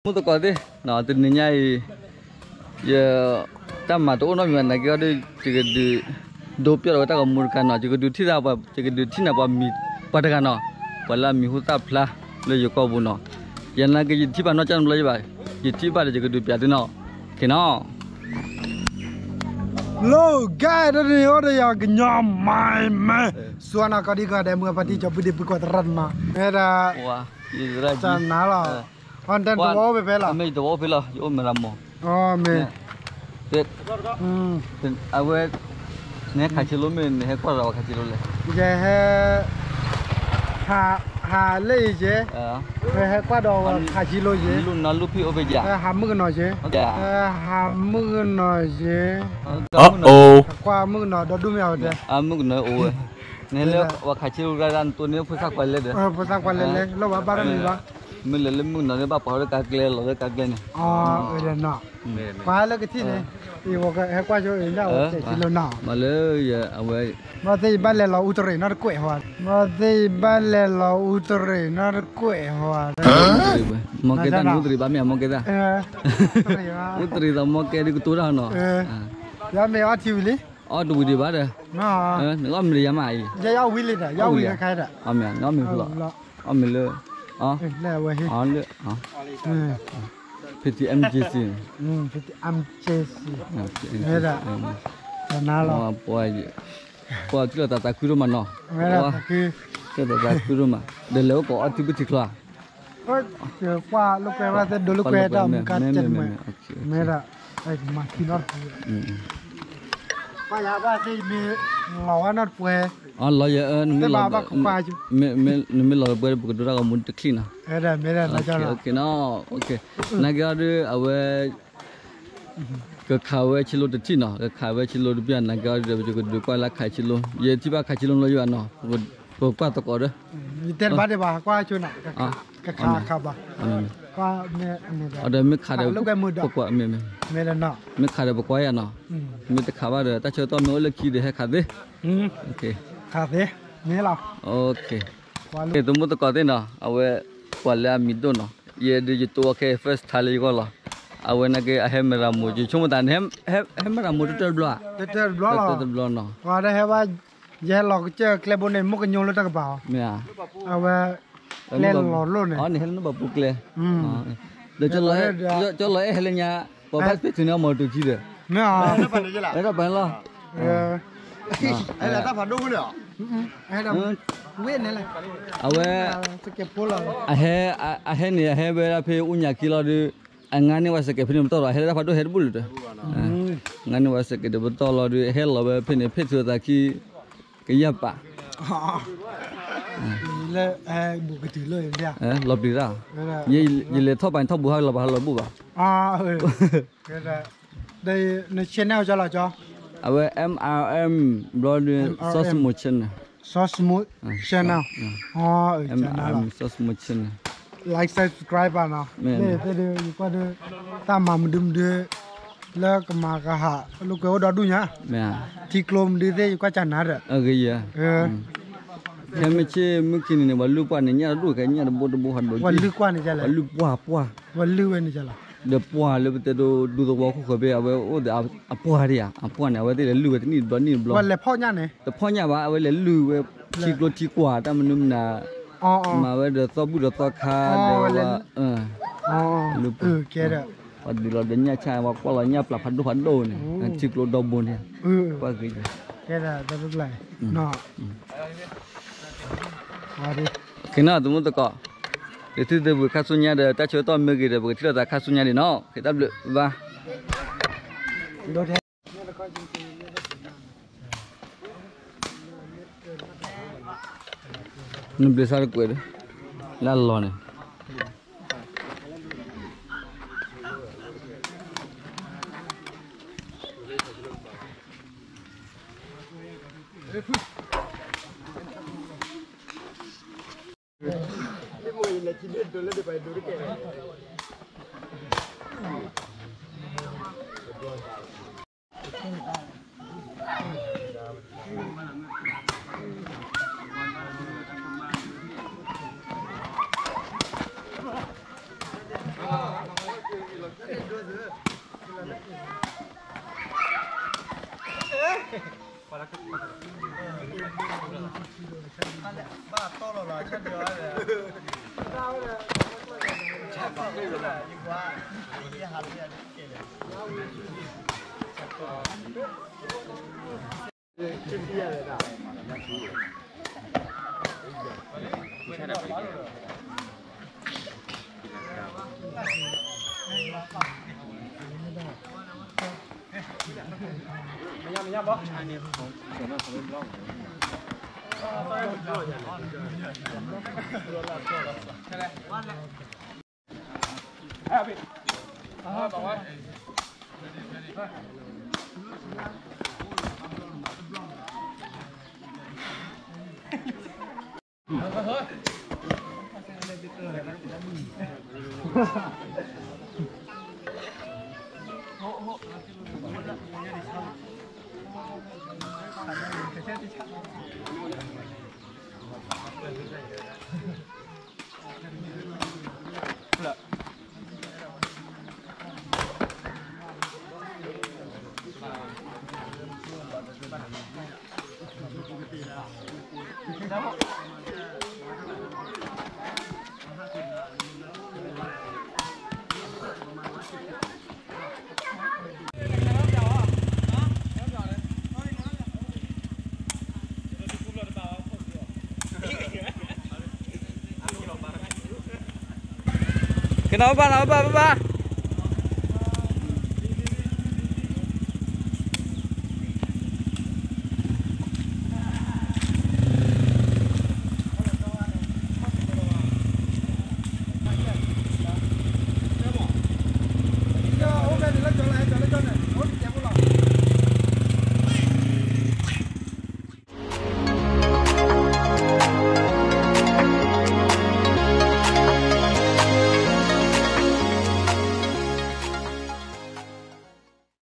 မုၣ်သကိးသ့ၣ်, တနံၤညါအံၤ ယ တၢ်မၤတအိၣ်နီတမံၤဘၣ် နာ်က့အီၤဒီး ယကဒုး ဒိပျီၢ်ဒီးဝဲတၢ်ဂီၤမူတခါနီၤ, ယကဒုးထံၣ်သးပှၤ ယကဒုးထံၣ်နၤပှၤမံၤ ပှၤတဂၤနီၤ, ပှၤလၢအမံၤဟူသၣ်ဖျါ လၢယကီၢ်ပူၤနီၤ, ယနာ်က့ယထံၣ်ဘၣ်နီၢ်ကၠၢ်တဘျီယဘၣ်, ယထံၣ်ဘၣ်ဒီးယကဒုးပျးသုနီၤ, က့ၤနီၤ Hello guys, တနံၤအံၤအိၣ်ဒီးယၤကညီမၤမဲာ်, စူနၤကီဒံကီဒဲး မုၢ်အဖါတံၢ် ကၠီၤပုၢ်ဒ့ပုၢ်ကီၢ်သရၣ်သမါ, မ့ၢ်ဒၣ် တၢ်နါလီၤ, အီတဝီအိၣ်ဖဲဖဲလီၤ, မ့ၢ်တဝီအိၣ်ဖဲလီၤ, ယအိၣ်မ့ၢ်ရမိၢ်, မ့ၢ် အဝဲ နဟဲခးဆ့လိမ့ၢ် နဟဲကွၢ်ဒီးပှၤခးဆ့လိလဲၣ်, ယဟဲ ဟးလၢအံၤက့ၤ, ဟဲကွၢ်ဒီးပှၤခးဆ့လိက့ၤ, လူနၤလူဖံအိၣ်ဖဲယၤ, ဟးမုၣ်ကနီၤက့ၤ, ဟးမုၣ်ကနီၤက့ၤ, ကွၢ်မုၣ်ကနီၤဒီဒူၣ်မ့ၢ်အဝဲတဲ, မုၣ်ကနီၤအိၣ်ဝဲ, နဟဲလၢပှၤခးဆ့လိရၢ်ဒၣ်နတိၢ်န့ၣ် ဖိသၣ်ကွၢ်လဲၣ်ဒီး, ဖိသၣ်ကွၢ်လဲၣ်လဲၣ် လီၢ်ဝဲဘၣ်တမံၤဘၣ်, မ့ၢ်လဲၤလၢမုၣ်ကနီၤန့ၣ် ဘၣ်ပှၤဟဲလၢကါကျဲလီၤလၢကါကျဲန့ၣ်, ကွၢ်လၢကထံၣ်န့ၣ်, အံၤဝဲဟဲကွၢ်ဆိအံၤဒၣ်ဝဲကဲဆ့လိနီၤ, မ့ၢ်လၢအဝဲ ဘၣ်သ့ၣ်ယဘၣ်လဲၤလီၤအူတရံးနီတကွဲးဟီ, ဘၣ်သ့ၣ်ယဘၣ်လဲၤလီၤအူတရံးနီတကွဲးဟီ, မီကဲသၣ်န့ၣ် အူတရံးဘၣ်မ့ၢ်မီကဲသၣ်, အူတရံးသးမီကဲဒ်ကတိၤတၢ်နီၤ, ယမ့ၢ်အီထံဝံၤလံ, အီတဝံၤဒံးဘၣ်ဒီး, နကအီၣ်မ့ၢ်ဒီးယၤမးအံၤ, ယအီၣ်ဝံၤလံဒီး ယအီၣ်ဝံၤလံ, နကအီၣ်မ့ၢ်ဖုလီၤ, အီၣ်မ့ၢ်လၢ, အီၣ်မ့ၢ်လၢ ဖံးထံ MJC, ဖံးထံ MJC, မ့ၢ်ဒၣ်, ပှၤ ပှၤကံၣ်လီၤသးသးခုဒိၣ်မးနီၤ, ကံၣ်လီၤသးသးခုဒိၣ်မးနီၤ, ဒီးလဲၤအိၣ်ကိးအီထံဘုထံချီဧါ, ကွၢ်လိာ်ကွဲဝဲသ့ၣ်ဒိးလိာ်ကွဲတၢ်မုၢ်ကါတမုၢ်, မ့ၢ်ဒၣ်, မၤခံလီၤတပူၤ, ပှၤယၤဘၣ်သ့ၣ်မ့ၢ်လီၤဝဲနီတပှဲၤ, လီၤယဲ, နမ့ၢ်လီၤ, နမ့ၢ်လီၤပှဲၤ ပကဒိတၢ်ဂီၤမူတချံၣ်နီၤ, မ့ၢ်ဒၣ်, နာ်က့အီၤဒီး အဝဲ ကခးဝဲဆ့လိတထံၣ်နီၤ, ကခးဝဲဆ့လိတဘျီ နာ်က့အီၤဒီး ပကဒုးကွၢ်လၢခးဆ့လိ, ယထံၣ်ဘၣ်ခးဆ့လိလီၤယွၤနီၤ, ပကွၢ်သကိးဒီး, ယတဲတဘၣ်ဒံးဘၣ် ကွၢ်ဆိနီၤ, ကခးခးဘၣ်, အီၤဒီးမ့ၢ်ခးဒီး ပကွၢ်မ့ၢ်, မ့ၢ်ခးဒီးပကွၢ်ယၤနီၤ, မ့ၢ်တခးဘၣ်ဒီး တၢ်ဆၢကတီၢ်မ့ၢ်အိၣ်လၢခံဒီးဟဲခးသ့, ခးသ့, မ့ၢ်လီၤ, သမူသကိးသ့ၣ်နီၤ, အဝဲ ပှၤလၢအမံၤဒိၣ်နီၤ, ယဲဒုးယတိၢ်အီၤခဲအံၤ first time လၢယဂီၢ်လီၤ, အဝဲနာ်က့အဟဲမ့ၢ်ရမိၢ် ယဆိကမိၣ်သးန့ၣ်, ဟဲမ့ၢ်ရမိၢ်တတၢၢ်တဘျီဧါ, တတၢၢ်တဘျီလီၤ, တတၢၢ်တဘျီနီၤ, ပှၤတဟဲဘၣ်, ယဟဲလီၤကစၢၢ်ကျဲဘိန့ၣ် မ့ၢ်ကညိလၢတၢ်ကပၤအီၤ, မ့ၢ်ဧါ, ကျဲလီၤလိၣ်န့ၣ်, အီၤန့ၣ်ဟဲလၢနဘၣ်ပူၤကျဲ, ဒီး ကၠီလီၤအဲၣ်ဟဲလၢညါ, ပှၤဘၣ်သ့ၣ်ထုးန့ၢ်အီၤမီၤတူၤခံဒီး, မ့ၢ်ဧါ, အဲၣ်ဒိးပှၤလီၤ, တၢ်ဖးဒိၣ်န့ၣ်, ဝဲ, အဟဲန့ၣ် အဟဲဝဲဒၣ်ဖဲအူညၣ်ခံလီၤဒီး, အငါန့ၢ်ဝဲစဲးကဲးဖဲန့ၣ်ပတီၢ်ဒီး အဟဲလၢတၢ်ဖးဒိၣ်ဟဲတဘူၣ်လၢၤဒီး, ငါန့ၢ်ဝဲစဲးကဲးဒီးပတီၢ်လီၤဒီး အဟဲလီၤဝဲဖဲန့ၣ် ဖဲထုးအသးခံ ကယၢ်ပာ် လၢ လီၤပျံၤတၢ်, ယလဲၤထီၣ်ပာ်န့ၣ်ထီၣ်ဘူးဟးလီၤပာ်ဟးလီၤဘူၣ်ဘၣ်, န channel ကၠီလီၤကၠီ, အဝဲ MRM ဘျီဒီး Sauce Machine, Sauce Machine, MRM Sauce Machine, like subscribe နီၤ, မ့ၢ်သ့ၣ်ဒီး ယကွၢ်ဒီး တၢ်မၤမဒုမဒု လၢကမၤကဟး လိာ်ကွဲအိၣ်ဒီဒူၣ်ညါ, ထံကျိမဒုသ့ၣ် ယကွၢ်ကၢ်နၤဒီး, ခဲမုၢ်ဆ့ၣ်မုၢ်ခံနံၤန့ၣ် ပှၤလုၢ်ပှၢ်န့ၣ် ညၣ်တဒူၣ်ခဲ ညၣ်တဘိတဘိဟးဒိၣ်, ပှၤလုၢ်ပှၢ်န့ၣ်, ပှၤလုၢ်ပှၢ်, ပှၤလုၢ်ဝဲန့ၣ်လီၤ, ဒီးပှၢ်လၢပတဲဒိဒူသဝီခိၣ်ဃၢၤဖဲ အဝဲအိၣ်ဒီးအပှၢ်ဒံးဧါ, အပှၢ်န့ၣ် အဝဲသ့ၣ်လဲၤလုၢ်ဝဲတနံၣ်တဘျီနံၣ်တဘျီ, တဖီၣ်ညၣ်ဘၣ် အဝဲလဲၤလုၢ်ဝဲ ထံကျိထံကွၢ် တၢ်မနုၤမနုၤ မၤဝဲဒီးသီဘူၣ်ဒီးသီခါဒီးဝဲ, လုၢ်ပှၢ်, ပှၤဒုးလီၤဒီးညၣ်ဆၣ် ပှၤကွၢ်လီၤညၣ်ပျၢ်ဖးဒိၣ်ဖးဒိၣ်န့ၣ် ထံကျိဒီဘိန့ၣ်, ကွၢ်ဂ့ၤ, က့ၤနီၤ သမူသကိး, ဒုးထံၣ်သုပှၤခါဆူညါဒီး တၢ်ဆၢကတီၢ်မ့ၢ်ဂ့ၤဒီး ပကထံၣ်လိာ်သးခါဆူညါဒံးနီၤ, က့ၤတၢ်ဘျုးဘၣ် နဘျုးစၢ်တကွဲးဒီး လၢအလီၢ်န့ၣ်, ကနၣ်ဘၣ် နၣ်ဘၣ် ဘၣ်ဘၣ်.